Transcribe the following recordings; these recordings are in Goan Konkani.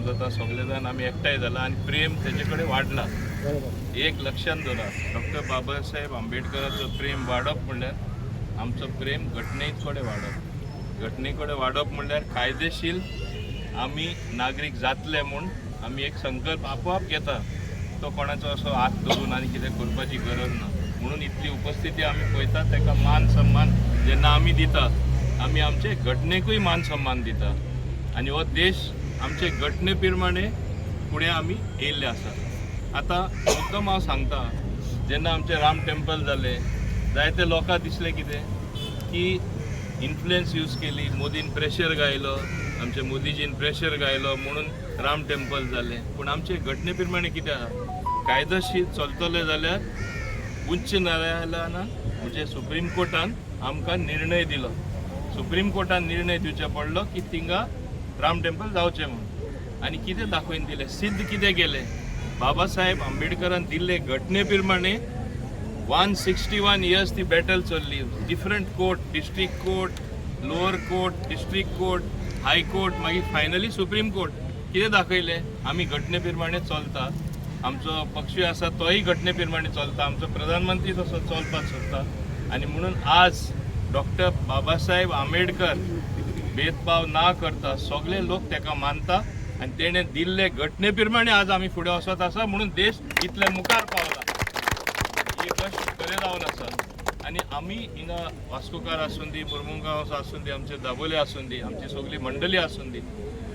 समजता सगळे जाण आमी एकठांय जाला आनी प्रेम तेजे कडेन वाडला. एक लक्षांत दवरा, डॉक्टर बाबासाहेब आंबेडकराचो प्रेम वाडप म्हणल्यार आमचो प्रेम घटने कडेन वाडप. घटने कडेन वाडप म्हणल्यार कायदेशीर आमी नागरीक जातले म्हूण आमी एक संकल्प आपोआप घेता. तो कोणाचो असो हात धरून आनी कितें करपाची गरज ना. म्हणून इतली उपस्थिती आमी पळयता, ताका मान सन्मान जेन्ना आमी दिता, आमी आमचे घटनेकूय मान सन्मान दिता आनी हो देश आमचे घटने प्रमाणे फुडें आमी येयल्ले आसा. आतां मुद्दम हांव सांगता, जेन्ना आमचें राम टेम्पल जालें, जायते लोकांक दिसलें कितें की इन्फ्लुयन्स यूज केली, मोदीन प्रेशर घायलो, आमच्या मोदीजीन प्रेशर घायलो म्हणून राम टेम्पल जालें. पूण आमचे घटने प्रमाणे कितें आहा, कायदेशीर चलतले जाल्यार उच्च न्यायालयान म्हणजे सुप्रीम कोर्टान आमकां निर्णय दिलो. सुप्रीम कोर्टान निर्णय दिवचो पडलो की थिंगा राम टेम्पल जावचें म्हणून. आनी कितें दाखोवन दिलें, सिद्ध कितें केलें? बाबासाहेब आंबेडकरान दिल्ले घटने प्रमाणे 161 इयर्स ती battle चल्ली. Different court, district court, lower court, district court, high court, मागीर फायनली सुप्रीम कोर्ट. कितें दाखयलें? आमी घटने प्रमाणे चलता. आमचो पक्षूय आसा, तोय घटने प्रमाणे चलता. आमचो प्रधानमंत्री तसो चलपाक सोदता आनी म्हणून आज डॉक्टर बाबासाहेब आंबेडकर भेदभाव ना करता सगळे लोक ताका मानता आनी तेणें दिल्ले घटने प्रमाणे आज आमी फुडें वचत आसा, म्हणून देश इतले मुखार पावला. ही गोश्ट खरें जावन आसा. आनी आमी हिंगा वास्कोकार आसूं दी, मुर्मुगांव आसूं दी, आमचे दाबोले आसूं दी, आमची सगळी मंडळी आसूं दी,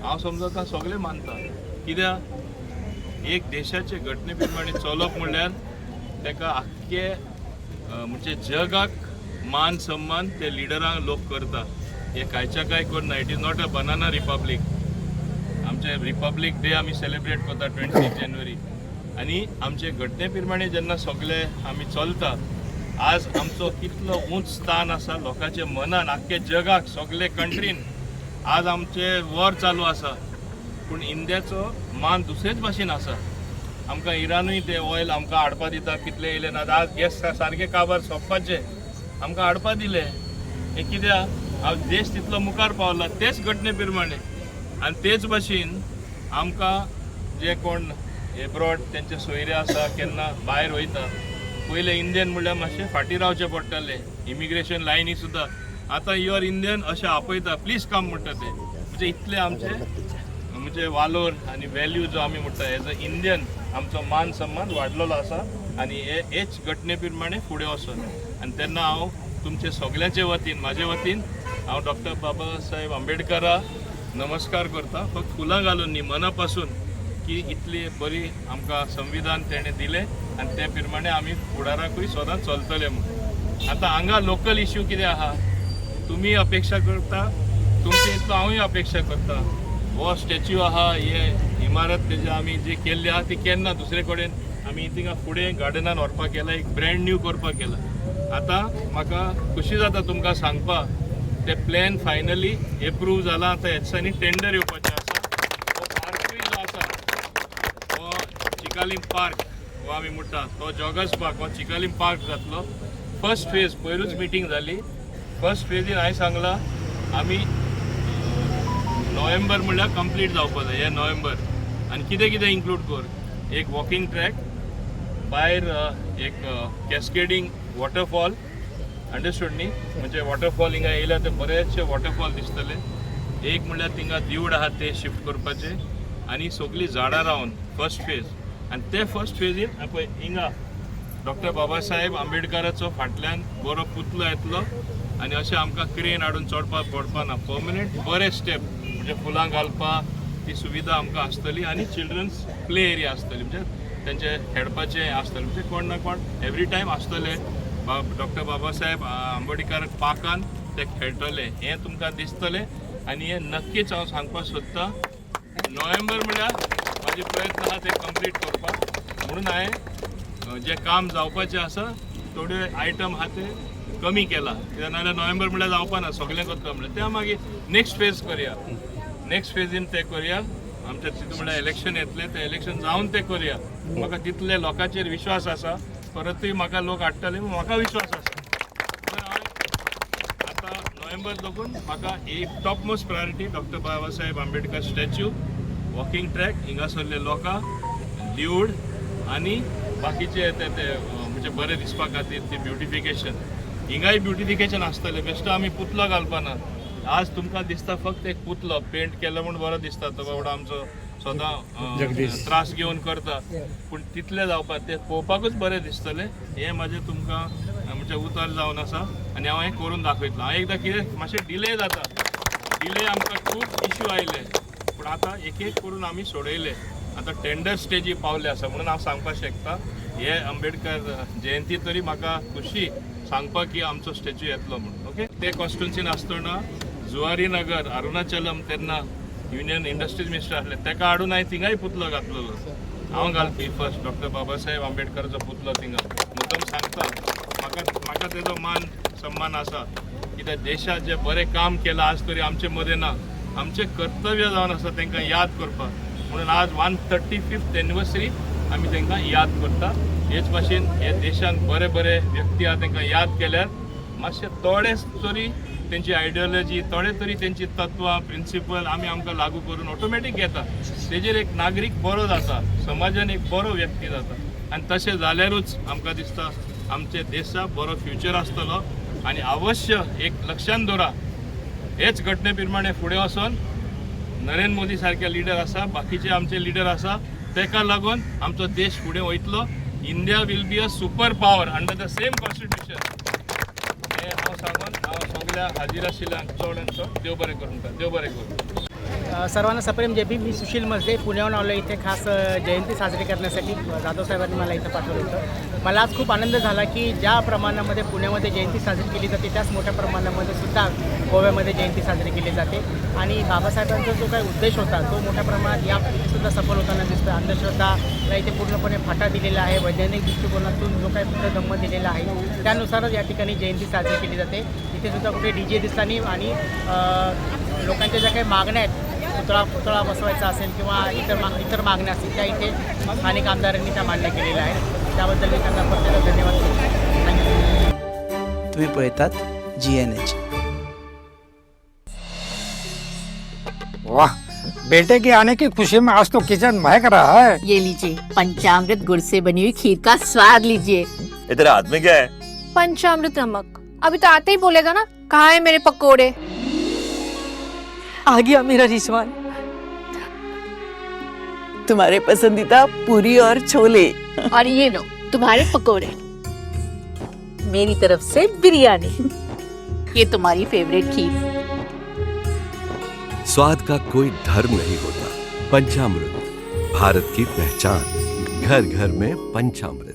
हांव समजता सगळे मानता. कित्याक एक देशाचे घटने प्रमाणे चलप म्हणल्यार ताका आख्खे म्हणजे जगाक मान सन्मान ते लिडरांक लोक करता. हे कांयच्या कांय करना. It is not a banana republic. आमचे रिपब्लीक डे आमी सेलिब्रेट करता 26 जानेवारी आनी आमचे घटने प्रमाणे जेन्ना सगळे आमी चलता, आज आमचो कितलो उंच स्थान आसा लोकांच्या मनान, आख्खे जगाक, सगळे कंट्रीन. आज आमचे वॉर चालू आसा, पूण इंडियाचो मान दुसरेच भाशेन आसा. आमकां इरानूय ते ऑयल आमकां हाडपा दिता. कितले येयले ना, आज गॅस सारके काबार सोंपपाचे, आमकां हाडपा दिले. हें कित्याक? आज देश तितलो मुखार पावला तेच घटने प्रमाणे. आनी तेच भाशेन आमकां जे कोण एब्रॉड तेंचे सोयरे आसा, केन्ना भायर वयता, पयले इंडियन म्हणल्यार मातशें फाटीं रावचें पडटालें इमिग्रेशन लायनी सुद्दां. आतां "You are Indian" अशें आपयता, "प्लीज कम" म्हणटा ते. म्हणजे इतले आमचे म्हणजे वालोर आनी वेल्यू जो आमी म्हणटा एज अ इंडियन, आमचो मान सन्मान वाडलेलो आसा आनी हे हेच घटने प्रमाणे फुडें वचून. आनी तेन्ना हांव तुमचे सगल्यांचे वतीन, म्हाजे वतीन हांव डॉक्टर बाबासाहेब आंबेडकरा नमस्कार करता. फक्त फुलां घालून न्ही, मना पासून, की इतली बरी आमकां संविधान तेणें दिलें आनी ते प्रमाणे आमी फुडाराकूय सदांच चलतले म्हूण. आतां हांगा लोकल इश्यू कितें आहा, तुमी अपेक्षा करता, तुमचे इतलो हांवूय अपेक्षा करता. हो स्टॅच्यू आहा, हे इमारत तेजे आमी जी केल्ली आहा, ती केन्ना दुसरे कडेन आमी थिंगा फुडें गार्डनान व्हरपाक केला, एक ब्रँड न्यू करपाक केला. आतां म्हाका खुशी जाता तुमकां सांगपाक, ते प्लॅन फायनली एप्रूव जाला. आतां ह्या दिसांनी टेंडर येवपाचें आसा. हो पार्कूय जो आसा, हो चिकालीम पार्क हो आमी म्हणटा, तो जॉगर्स पार्क, हो चिकालीम पार्क जातलो. फर्स्ट फेज पयरूच मिटींग जाली. फर्स्ट फेजीन हांवें सांगलां, आमी नोव्हेंबर म्हणल्यार कंप्लीट जावपा जाय हे नोव्हेंबर. आनी कितें कितें इन्क्लूड कर, एक वॉकिंग ट्रॅक, भायर एक कॅस्केडींग वॉटरफॉल, अंडरस्टूड न्ही? म्हणजे वॉटरफॉल हिंगा येयल्यार ते बरेचशे वॉटरफॉल दिसतले. एक म्हणल्यार थिंगा देवूळ आहा ते शिफ्ट करपाचे आनी सगळीं झाडां रावन फर्स्ट फेज. आनी ते फर्स्ट फेजीन पळय, हिंगा डॉक्टर बाबासाहेब आंबेडकराचो फाटल्यान बरो पुतळो येतलो आनी अशें आमकां क्रेन हाडून चडपाक पडपा ना. पर्मनंट बरे स्टेप, म्हणजे फुलां घालपाक ती सुविधा आमकां आसतली आनी चिल्ड्रन्स प्ले एरिया आसतली, म्हणजे तेंचे खेळपाचें आसतलें. म्हणजे कोण ना कोण एवरी टायम आसतले डॉक्टर बाबासाहेब आंबेडकर पार्कान, ते खेळटले हें तुमकां दिसतलें. आनी हें नक्कीच हांव सांगपाक सोदतां, नोव्हेंबर म्हणल्यार म्हाजे प्रयत्न आहा ते कंप्लीट करपाक. म्हणून हांवें जें काम जावपाचें आसा, थोडे आयटम आहा ते कमी केला, कित्याक नाजाल्यार नोव्हेंबर म्हणल्यार जावपा ना सगळें करता म्हणल्यार. त्या मागीर नेक्स्ट फेज करया, नेक्स्ट फेजीन ते करया. आमच्या तितून म्हणल्यार इलेक्शन येतलें, तें इलेक्शन जावन तें करया. म्हाका तितले लोकांचेर विश्वास आसा, परतूय म्हाका लोक हाडटले म्हूण म्हाका विश्वास आसा. म्हणून हांवें आतां नोव्हेंबर लागून म्हाका एक top most priority doctor Babasaheb Ambedkar statue. Walking track हिंगासरले लोकां लिवड आनी बाकीचे ते ते म्हणजे बरें दिसपा खातीर ती ब्युटिफिकेशन हिंगाय ब्युटिफिकेशन आसतलें. बेश्टो आमी पुतलो घालपाना. आज तुमकां दिसता फक्त एक पुतलो पेंट केलो म्हूण बरो दिसता, तो बाबडो आमचो सदां त्रास घेवन करता, पूण तितलें जावपा तें पळोवपाकूच बरें दिसतलें. हें म्हाजें तुमकां म्हणजे उतर जावन आसा आनी हांव हें करून दाखयतलो. हांव एकदां कितें मातशें डिले जाता, डिले आमकां खूब इश्यू आयले, पूण आतां एक एक करून आमी सोडयले. आतां टेंडर स्टेजी पावले आसा म्हणून हांव सांगपाक शकता हे आंबेडकर जयंती तरी म्हाका खुशी सांगपाक की आमचो स्टॅच्यू येतलो म्हणून. ओके, ते कॉन्स्टिट्युन्सीन आसतना जुवारी नगर अरुणाचलम तेन्ना युनियन इंडस्ट्रीज मिनिस्टर आसले, तेका हाडून हांवें थिंगाय पुतलो घातलेलो. हांव घालपी फर्स्ट डॉक्टर बाबासाहेब आंबेडकराचो पुतलो थिंगा. मुद्दम सांगता, म्हाका म्हाका तेजो मान सन्मान आसा, कित्याक देशात जे बरें काम केलां आज तरी आमचे मदें ना, आमचें कर्तव्य जावन आसा तांकां याद करपाक. म्हणून आज 135th anniversary आमी तांकां याद करता. हेच भाशेन हे देशांत बरे बरे व्यक्ती आहा तांकां याद केल्यार मातशे थोडे तरी तेंची आयडियोलॉजी, थोडे तरी तेंची तत्वां प्रिंसिपल आमी आमकां लागू करून ऑटोमॅटीक घेता. तेजेर एक नागरीक बरो जाता, समाजान एक बरो व्यक्ती जाता आनी तशें जाल्यारूच आमकां दिसता आमच्या देशाक बरो फ्युचर आसतलो. आनी अवश्य एक लक्षान दवरा, हेच घटने प्रमाणे फुडें वचोन नरेंद्र मोदी सारके लिडर आसा, बाकीचे आमचे लिडर आसा, तेका लागून आमचो देश फुडें वयतलो. India will be a super power under the same constitution. हें हांव सांगून हांव सगळ्या हाजीर आशिल्ल्यांक चड आनी चड देव बरें करूं तुमकां, देव बरें करूं. सर्वांना सप्रेम जय भीम. मी सुशील मजदे, पुण्याहून आलो इथे खास जयंती साजरी करण्यासाठी. जाधव साहेबांनी मला इथं पाठवलं होतं. मला आज खूप आनंद झाला की ज्या प्रमाणामध्ये पुण्यामध्ये जयंती साजरी केली जाते, त्याच मोठ्या प्रमाणामध्ये सुद्धा गोव्यामध्ये जयंती साजरी केली जाते आणि बाबासाहेबांचा जो काही उद्देश होता तो मोठ्या प्रमाणात या इथे सुद्धा सफल होताना दिसतो. अंधश्रद्धाला इथे पूर्णपणे फाटा दिलेला आहे. वैज्ञानिक दृष्टिकोनातून जो काही बुद्ध धम्म दिलेला आहे त्यानुसारच या ठिकाणी जयंती साजरी केली जाते. इथे सुद्धा कुठे डीजे दिसला नाही आणि लोकांच्या ज्या काही मागण्या आहेत, पुतळा पुतळा बसवायचा असेल किंवा इतर मागण्या असतील, त्या इथे स्थानिक आमदारांनी त्या मान्य केलेल्या आहेत. त्याबद्दल मी त्यांना प्रत्येक धन्यवाद करतो. Thank you. तुम्ही पळयतात जीएनएच. वाह, बेटे के आने की खुशी में आज तो किचन महक रहा है. ये लीजिए, पंचामृत गुड़ से बनी हुई खीर का स्वाद लीजिए. ये तेरे हाथ में क्या है? पंचामृत नमक. अभी तो आते ही बोलेगा ना, कहाँ है मेरे पकोड़े? आ गया मेरा रिजवान. तुम्हारे पसंदीदा पूरी और छोले. और ये लो तुम्हारे पकोड़े. मेरी तरफ से बिरयानी. ये तुम्हारी फेवरेट खीर. स्वाद का कोई धर्म नहीं होता. पंचामृत, भारत की पहचान. घर घर में पंचामृत.